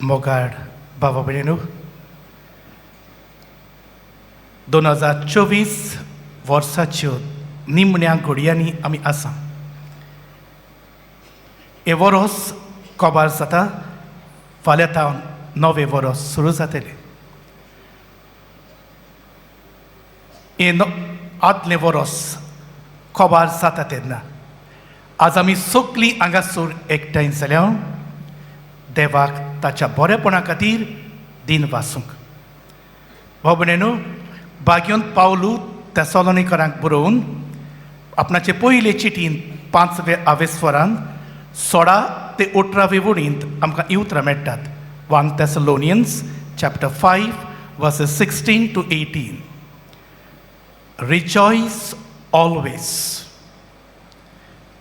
मोगाळ बाबा भयणीनो, 2024 वर्साच्यो निमण्या घडयांनी आमी आसा. हें वरोस कबार जाता, फाल्यां तावन नवें वरोस सुरू जातलें. हें आदलें वरोस कबार जाता तेन्ना आज आमी सगळीं हांगासर एकठांय जाल्या देवाक ताच्या बरेपणा खातीर दिन वासूंक. भाव भयणीनो, भाग्योन पावलू तेसोलोनिकरांक बरोवन आपणाचे पयले चिटीन 5वे आवेस्वरान 16 ते 18वे वडींत आमकां हीं उतरां मेळटात. 1 Thessalonians chapter 5 verses 16 to 18. Rejoice always,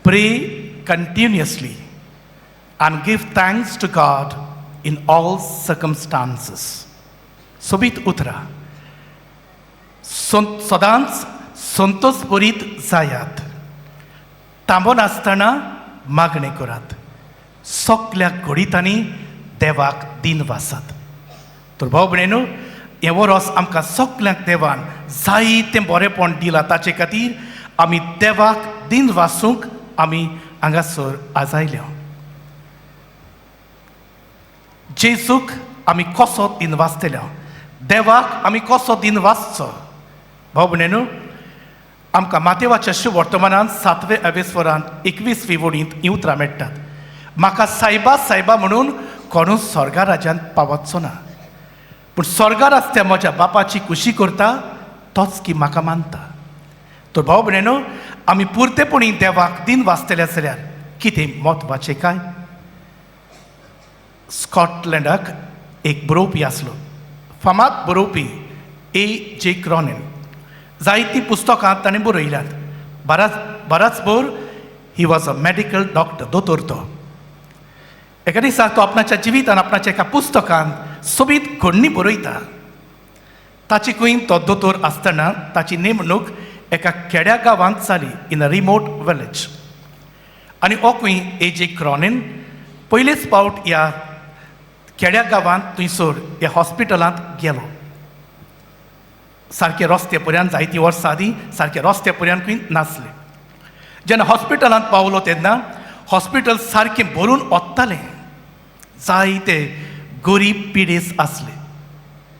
pray continuously and give thanks to God in all circumstances. सोबीत उतरां. सदांच संतोष भरीत जायात, थांबनासतना मागणें करात, सगल्या घडितांनी देवाक दिन वासात. तर भाव भयणीनो, हें वरोस आमकां सगल्यांक देवान जायतें बरेंपण दिलां, ताचे खातीर आमी देवाक दिन वासूंक आमी हांगासर आज आयल्या. जेजूक आमी कसो दिन वाचतले, देवाक आमी कसो दिन वाचचो? भाव भयणीनो, आमकां मातेवाच्या शुभ वर्तमानान 7वे अवेस्वरान 21वी वडींत हीं उतरां मेळटात. म्हाका सायबा सायबा म्हणून कोणूच स्वर्गा राज्यांत पावतचो ना, पूण स्वर्गार आसत्या म्हज्या बापाची खुशी करता तोच की म्हाका मानता. तर भाव भयणीनो, आमी पुरतेपणी देवाक दिन वाचतले जाल्यार कितें म्हत्वाचें काय? स्कॉटलंडाक एक बरोवपी आसलो, फामाद बरोवपी, ए जे क्रॉनिन. जायतीं पुस्तकां ताणें बरयल्यांत. बराच भर he was a medical doctor, दोतोर तो. एका दिसा तो आपणाच्या जिवितान आपणाच्या एका पुस्तकान सोबीत घडणी बरयता. ताची खंय तो दोतोर आसतना ताची नेमणूक एका खेड्या गांवांत जाली, इन अ रिमोट विलेज. आनी हो खंय ए जे क्रॉनिन पयलेच फावट ह्या खेड्या गांवांत थंयसर ह्या हॉस्पिटलांत गेलो. सारके रस्ते पर्यंत, जायतीं वर्सां आदीं सारके रस्ते पर्यंत खंय नासले. जेन्ना हॉस्पिटलांत पावलो तेन्ना हॉस्पिटल सारकें भरून ओत्तालें, जायते गरीब पिडेस्त आसले.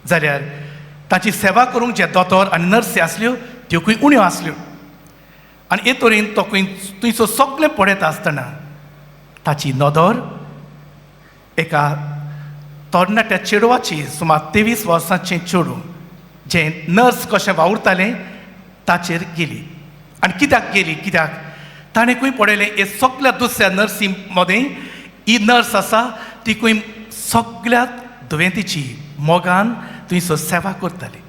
जाल्यार ताची सेवा करूंक जे दोतोर आनी नर्सी आसल्यो त्यो खंय उण्यो आसल्यो. आनी हे तरेन तो खंय थंयसर सगळें पळयता आसतना ताची नदर एका तरणाट्या चेडवाची, सुमार 23 वर्सांचें चेडूं, जें नर्स कशें वावुरतालें ताचेर गेली. आनी कित्याक गेली? कित्याक ताणें खंय पळयलें, हे सगल्या दुसऱ्या नर्सी मदें ही नर्स आसा ती खंय सगल्या दुयेंतीची मोगान थंयसर सेवा करताली.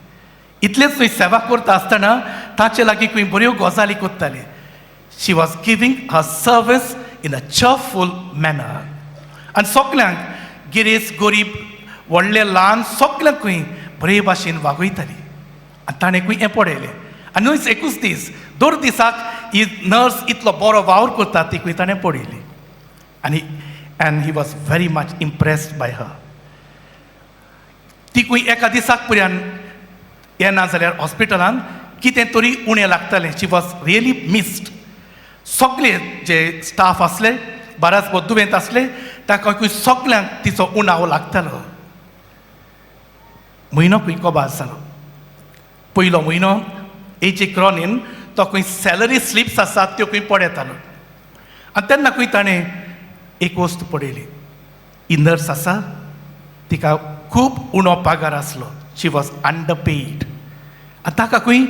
इतलेंच थंय सेवा करता आसतना ताचे लागीं खंय बऱ्यो गजाली करताली. She was giving her service in a cheerful manner. आनी सगल्यांक, गिरेस्त गरीब, व्हडले ल्हान, सगल्यांक खंय बरे भाशेन वागयताली. आनी ताणें खंय हें पळयलें. आनी न्हूच एकूच दीस, दर दिसाक ही नर्स इतलो बरो वावर करता ती खंय ताणें पळयली आनी and he was very much impressed by her. ती खंय एका दिसाक पर्यंत येना जाल्यार हॉस्पिटलान कितें तरी उणें लागतालें. She was really missed. सगळे जे स्टाफ आसले, बऱ्याच दुयेंत आसले, ताका खंय सगल्यांक तिचो उणाव लागतालो. म्हयनो खंय कबार जालो. पयलो म्हयनो एजे क्रॉनीन तो खंय सॅलरी स्लिप्स आसात त्यो खंय पळयतालो. आनी तेन्ना खंय ताणें एक वस्त पळयली. ही नर्स आसा तिका खूब उणो पगार आसलो. She was under paid. आनी ताका खंय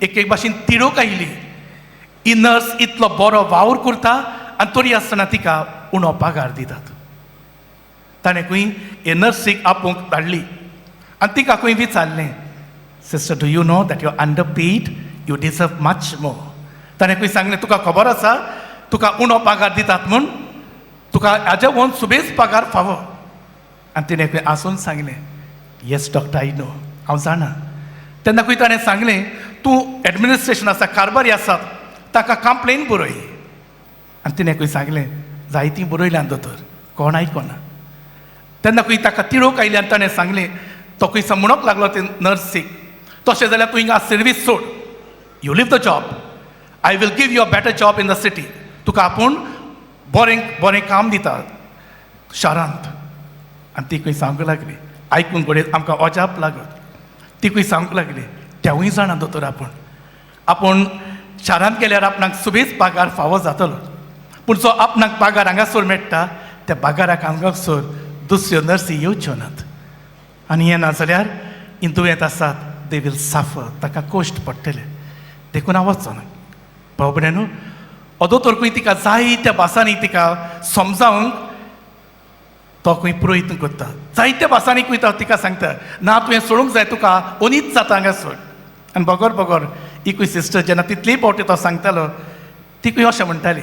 एक एक भाशेन तिडक आयली, ही नर्स इतलो बरो वावर करता आनी तरी आसतना तिका उणो पगार दितात. ताणें खंय हे नर्सीक आपोवंक धाडली आनी तिका खंय विचारलें, "Sister, do you know that you under paid? You deserve much more." ताणें खंय सांगलें, "तुका खबर आसा तुका उणो पगार दितात म्हूण? तुका हाज्या वोन सुबेज पगार फावो." आनी तिणें खंय आसून सांगलें, "Yes doctor, I know, हांव जाणा." तेन्ना खंय ताणें सांगलें, "तूं एडमिनिस्ट्रेशन आसा, कारभारी आसात, ताका कंप्लेन बरय." आनी तिणें खंय सांगलें, "जायतीं बरयल्यान दोतोर, कोण आयकना." तेन्ना खंय ताका तिडक आयली आनी ताणें सांगलें, तो खंय म्हणूंक लागलो ते नर्सीक, तशें जाल्यार तूं हिंगा सर्वीस सोड, you leave the job, I will give you a better job in the city, तुका आपूण बरें बरें काम दिता शारांत. आनी ती खंय सांगूंक लागली, आयकून घडये आमकां अजाप लागत, ती खंय सांगूंक लागली, तेवूय जाणा दोतोर, आपूण आपूण शारांत गेल्यार आपणाक सुबेज पगार फावो जातलो, पूण जो आपणाक पगार हांगासर मेळटा त्या पगाराक हांगासर दुसऱ्यो नर्सी येवच्यो नात, आनी हें ना जाल्यार ही दुयेंत आसात, they will suffer, ताका कश्ट पडटले, देखून हांव वचना. भाव भयणीनो, हो दोतोर खंय तिका जायत्या भासांनी तिका समजावंक तो खंय प्रयत्न करता, जायत्या भासांनी खंय तो तिका सांगता, ना तुवें सोडूंक जाय, तुका ओनीच जाता हांगासर. आनी बगर बगर एकूय सिस्टर जेन्ना तितलीय पावटी तो सांगतालो, ती खंय अशें म्हणटाली,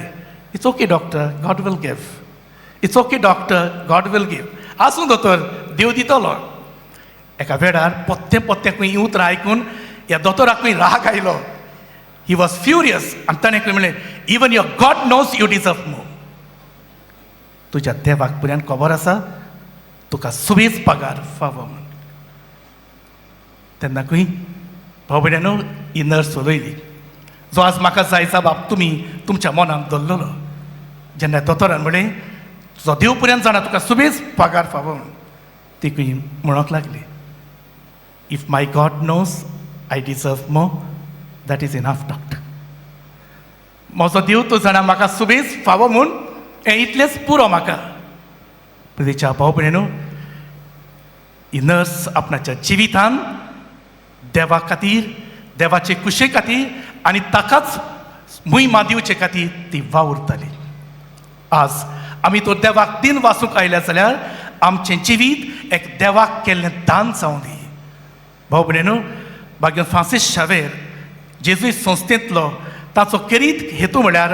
it's okay doctor, God will give, it's okay doctor, God will give, आसूं दोतोर, देव दितलो. एका वेळार पोत्तें पोत्तें खंय ही उतरां आयकून ह्या दोतोराक खंय राग आयलो, he was furious, आनी ताणें खंय म्हणलें, even your God knows you deserve more, तुज्या देवाक पुऱ्यान खबर आसा तुका सुबेज पगार फावो म्हूण. तेन्ना खंय भाव भयणीनो ही नर्स उलयली, जो आज म्हाका जाय बाब तुमी तुमच्या मनाक धरलेलो, जेन्ना दोतोरान म्हणलें तुजो देव पुऱ्यान जाणा तुका सुबेज पगार फावो म्हूण, ती खंय म्हणूंक लागली, if my God knows I deserve more, that is enough doctor, म्हजो देव तूं जाणा म्हाका सुबेज फावो म्हूण, हें इतलेंच पुरो म्हाका. प्रितीच्या भाव भयणीनो, ही नर्स आपणाच्या जिवितान देवा खातीर, देवाचे कुशे खातीर आनी ताकाच मोहिमा दिवचे खातीर ती वावुरताली. आज आमी तो देवाक दिन वाचूंक आयल्या जाल्यार आमचें जिवीत एक देवाक केल्लें दान जावं दी. भाव भयणीनो, भाग्य फ्रांसीस शावेर जेजुईत संस्थेंतलो ताचो खेरीत हेतू म्हळ्यार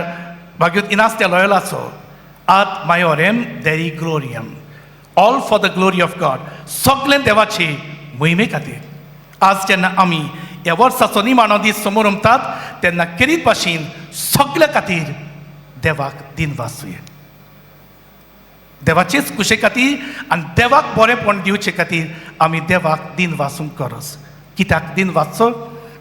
भाग्य इनास त्या लॉयलाचो ad maiorem Dei gloriam, all for the glory of God, सगळें देवाचे मोहिमे खातीर. आज जेन्ना आमी ह्या वर्साचो निमाणो दीस समोर उमतात तेन्ना खेरीत भाशेन सगल्या खातीर देवाक दिन वाचुया, देवाचेच कुशे खातीर आनी देवाक बरेंपण दिवचे खातीर आमी देवाक दिन वाचूंक गरज. कित्याक दिन वाचचो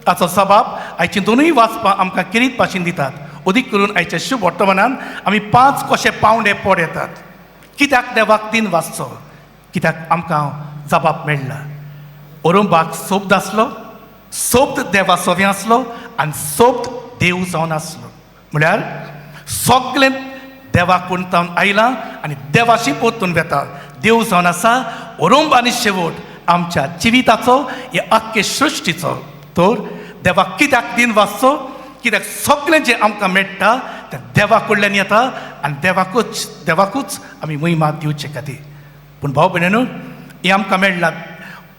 ताचो जबाब आयची दोनूय वाचपां आमकां खेरीत भाशेन दितात. अदीक करून आयच्या शुभ वर्तमानान आमी 5 कशे पावंडे पोड येतात. कित्याक देवाक दिन वाचचो, कित्याक आमकां जबाब मेळ्ळा. ओरंबाक सोब्द आसलो, सोब्द देवा सोवे आसलो आनी सोब्द देव जावन आसलो, म्हळ्यार सगळें देवाक कोण आयलां आनी देवाशी पोतून वेता, देव जावन आसा ओरंब आनी शेवट आमच्या जिविताचो, हे आख्खे सृश्टीचो. तर देवाक कित्याक दिन वाचचो, कित्याक सगळें जें आमकां मेळटा तें देवा कडल्यान येता आनी देवाकूच आमी मोहिमा दिवचे खातीर. पूण भाव भयणीनो, हें आमकां मेळ्ळां,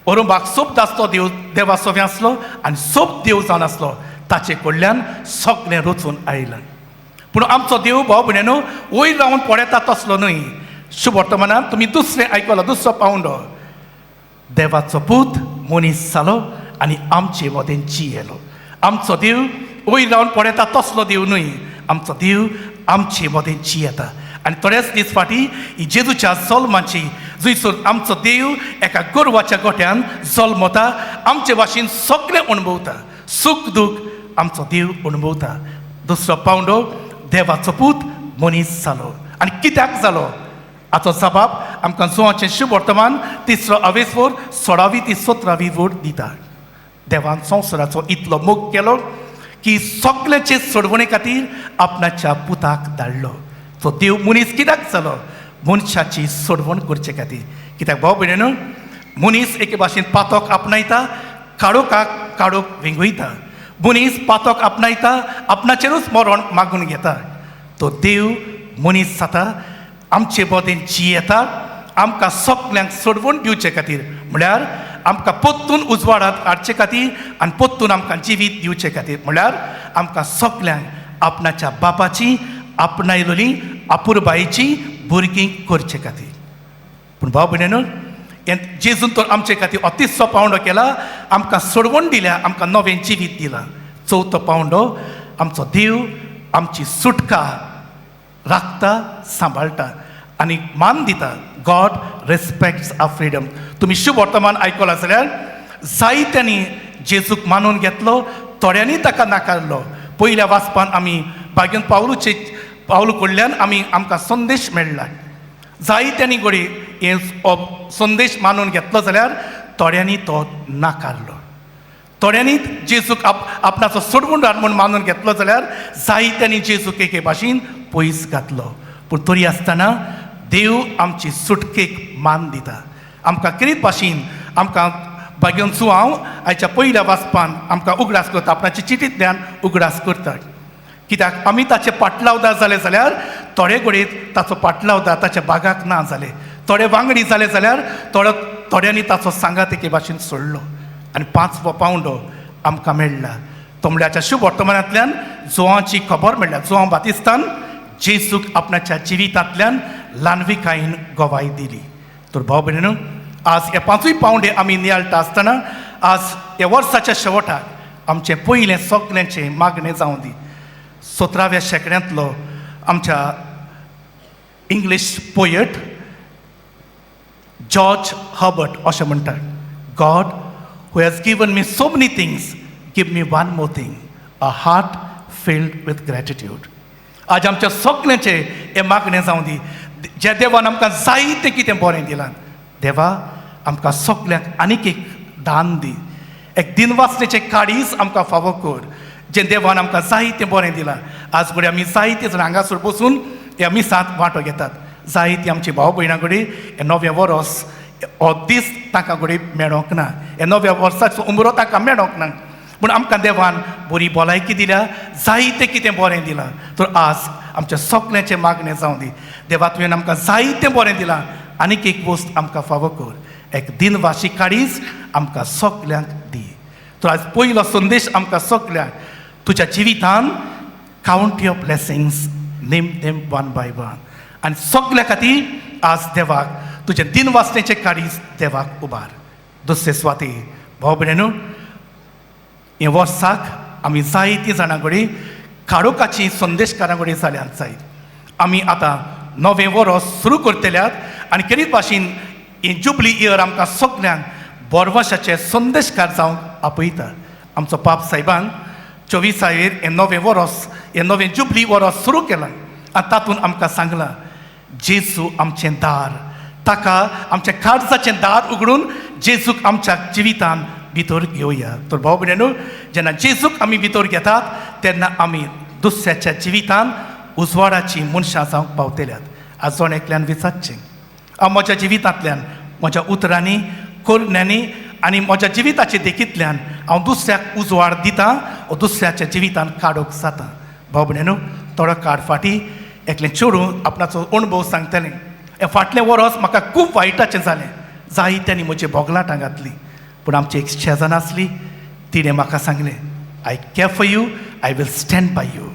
ओरंबाक सोब्द आसलो देव, देवा सोवे आसलो आनी सोब देव जावन आसलो, ताचे कडल्यान सगळें रचून आयलां. पूण आमचो देव भाव भयणीनो वयर रावन पळयता तसलो न्हय. शुभ वर्तमानान तुमी दुसरें आयकलो, दुसरो पावंडो, देवाचो पूत मनीस जालो आनी आमचे मदें जियेलो. आमचो देव वयर रावन पळयता तसलो देव न्हय, आमचो देव आमचे मदें जियेता. आनी थोडेच दीस फाटीं ही जेजूच्या जल्माची, जंयसर आमचो देव एका गोरवाच्या गोठ्यान जल्मता, आमचे भाशेन सगळें अणभवता, सूख दूख आमचो देव अणभवता. दुसरो पावंडो, देवाचो पूत मनीस जालो आनी कित्याक जालो हाचो जबाब आमकां जुवाचें शुभ वर्तमान तिसरो अवेसवर 16वी ती 17वी वोट दिता. देवान संवसाराचो इतलो मोग केलो की सगळ्याचे सोडवणे खातीर आपणाच्या पुताक धाडलो. तो देव मनीस कित्याक जालो, मनशाची सोडवण करचे खातीर. कित्याक भाव भयणीनो, मनीस एके भाशेन पातक आपणायता, काळोखाक काळोख वेंगयता, मनीस पातक आपणायता, आपणाचेरूच मरण मागून घेता. तो देव मनीस जाता, आमचे बोदेन जियेता, आमकां सगल्यांक सोडवण दिवचे खातीर, म्हळ्यार आमकां पोत्तून उजवाडांत हाडचे खातीर आनी पोत्तून आमकां जिवीत दिवचे खातीर, म्हळ्यार आमकां सगल्यांक आपणाच्या बापाची आपणायलोली आपुरबायेची भुरगीं करचे खातीर. पूण भाव भयणीनो, हें जेजून तर आमचे खातीर तिसरो पावंडो केला, आमकां सोडवण दिल्या, आमकां नवें जिवीत दिलां. चवथो पावंडो, आमचो देव आमची सुटका राखता, सांबाळटा. आनी मान दिता. God respects our freedom. तुमी शुभ वर्तमान आयकलां जाल्यार जायत्यांनी जेजूक मानून घेतलो, थोड्यांनी ताका नाकारलो. पयल्या वाचपान आमी भाग्यन पावलूचे पावलू कडल्यान आमी आमकां संदेश मेळ्ळा. जायत्यांनी घडये हे संदेश मानून घेतलो जाल्यार थोड्यांनी तो नाकारलो. थोड्यांनी जेजूक आपणाचो सोडवणदार म्हूण मानून घेतलो जाल्यार जायत्यांनी जेजूक एके भाशेन पयस घातलो. पूण तरी आसतना देव आमची सुटकेक मान दिता. आमकां कितें भाशेन आमकां भाग्यन जुआंव आयच्या पयल्या वाचपान आमकां उगडास करता, आपणाच्या चिटींतल्यान उगडास करता. कित्याक आमी ताचे पाटलावदार जाले जाल्यार थोडे घडये ताचो पाटलावदार ताच्या बागाक ना जाले, थोडे वांगडी जाले जाल्यार थोड्यांनी ताचो सांगात एके भाशेन सोडलो. आनी पांचवो पावंडो आमकां मेळ्ळा तोमड्याच्या शुभ वर्तमानांतल्यान जुआंची खबर मेळ्ळ्या. जुआंव बातिस्तान जेजूक आपणाच्या जिवितांतल्यान ल्हानविकायेन गवाय दिली. तर भाव भयणीनो, आज हे पांचूय पावंडे आमी नियाळटा आसतना आज ह्या वर्साच्या शेवटाक आमचें पयलें सगल्यांचें मागणें जावं दी. 17व्या शेंकड्यांतलो आमच्या इंग्लीश पोयट जॉर्ज हर्बर्ट अशें म्हणटा, "God who has given me so many things, give me one more thing, a heart filled with gratitude." आज आमच्या सगल्यांचें हें मागणें जावं दी. ज्या देवान आमकां जायतें कितें बरें दिलां, देवा आमकां सगल्यांक आनीक एक दान दी, एक दिनवासनेचें काळीज आमकां फावो कर, जें देवान आमकां जायतें बरें दिलां. आज घडये आमी जायते जाण हांगासर बसून ह्या मिसांत वांटो घेतात. जायती आमची भाव भयणां घडये हें नवें वरोस हो दीस तांकां घडये मेळोंक ना, हे नव्या वर्साचो उमरो तांकां मेळोंक ना. पूण आमकां देवान बरी भलायकी दिल्या, जायतें कितें बरें दिलां. तर आज आमच्या सगल्यांचें मागणें जावं दी, देवा तुवें आमकां जायतें बरें दिलां, आनीक एक वस्त आमकां फावो कर, एक दिनवाशी काळीज आमकां सगल्यांक दी. तर आज पयलो संदेश आमकां सगल्यांक, तुज्या जिवितान count your blessings, name them one by one. आनी सगल्या खातीर आज देवाक तुजें दिनवासनेचें काळीज देवाक उबार. दुसरे सुवातेर भाव भयणीनो, हे वर्साक आमी जायतीं जाणां कडेन काळोखाची संदेशकारां कडेन जाल्यात जायत. आमी आतां नवें वरोस सुरू करतल्यात आनी केरीत भाशेन ही जुबली इयर आमकां सगल्यांक बोरवाशाचे संदेशकार जावंक आपयता. आमचो पाप साहेबान 24 हें नवें वरोस, हें नवें जुबली वरोस सुरू केलां आनी तातूंत आमकां सांगलां, जेजू आमचें दार, ताका आमच्या काळजाचें दार उगडून जेजूक आमच्या जिवितान भितर घेवया. तर भाव भयणीनो, जेन्ना जेजूक आमी भितर घेतात तेन्ना आमी दुसऱ्याच्या जिवितान उजवाडाची मनशां जावंक पावतल्यात. आज जण एकल्यान विचारचें, हांव म्हज्या जिवितांतल्यान, म्हज्या उतरांनी, करण्यांनी आनी म्हज्या जिविताचे देखींतल्यान हांव दुसऱ्याक उजवाड दितां वो दुसऱ्याच्या जिवितान काडूंक जाता? भाव भयणीनो, थोडो काळ फाटीं एकलें चेडूं आपणाचो अणभव सांगतालें, हें फाटलें वरोस म्हाका खूब वायटाचें जालें, जायत्यांनी म्हजी बोगलाटां घातली, पूण आमची एक शेजान आसली, तिणें म्हाका सांगलें, 'I care for you, I will stand by you.'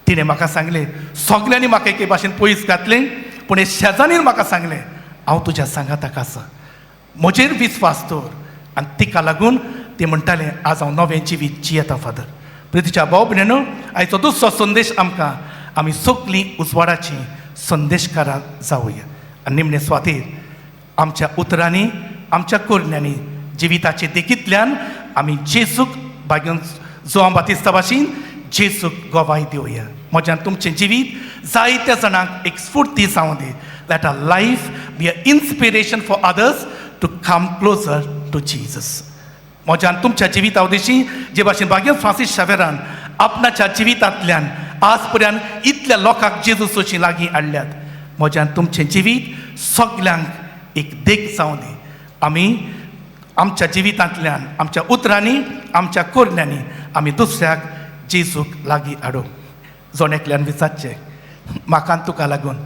तिणें म्हाका सांगलें, सगल्यांनी म्हाका एके भाशेन पयस घातलें, पूण हे शेजान्नीन म्हाका सांगलें, हांव तुज्या सांगाताक आसा, म्हजेर विस्वास दवर.' आनी तिका लागून ती म्हणटालें, आज हांव नवें जिवीत जियेता फादर. प्रितीच्या भाव भयणीनो, आयचो दुसरो संदेश आमकां, आमी सगलीं उजवाडाचीं संदेशकारां जावया. आनी निमणे सुवातेर आमच्या उतरांनी, आमच्या करण्यांनी, जिविताचे देखींतल्यान आमी जेजूक भाग्यन जुआंव बातिस्ता भाशेन जेजूक गवाय दिवया. म्हज्यान तुमचें जिवीत जायत्या जाणांक एक स्फूर्ती जावं दी. Let our life be a inspiration for others to come closer to Jesus. म्हज्यान तुमच्या जिविता उद्देशी जे भाशेन भाग्य फ्रांसीस शावेरान आपणाच्या जिवितांतल्यान आज पर्यंत इतल्या लोकांक जेजूसोची लागीं हाडल्यात, म्हज्यान तुमचें जिवीत सगल्यांक एक देख जावं दी. आमी आमच्या जिवितांतल्यान, आमच्या उतरांनी, आमच्या करण्यांनी आमी दुसऱ्याक जेजूक लागीं हाडूं. जण एकल्यान विचारचें, म्हाका आनी तुका लागून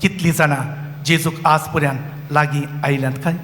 कितलीं जाणां जेजूक आज पर्यंत लागीं आयल्यांत काय?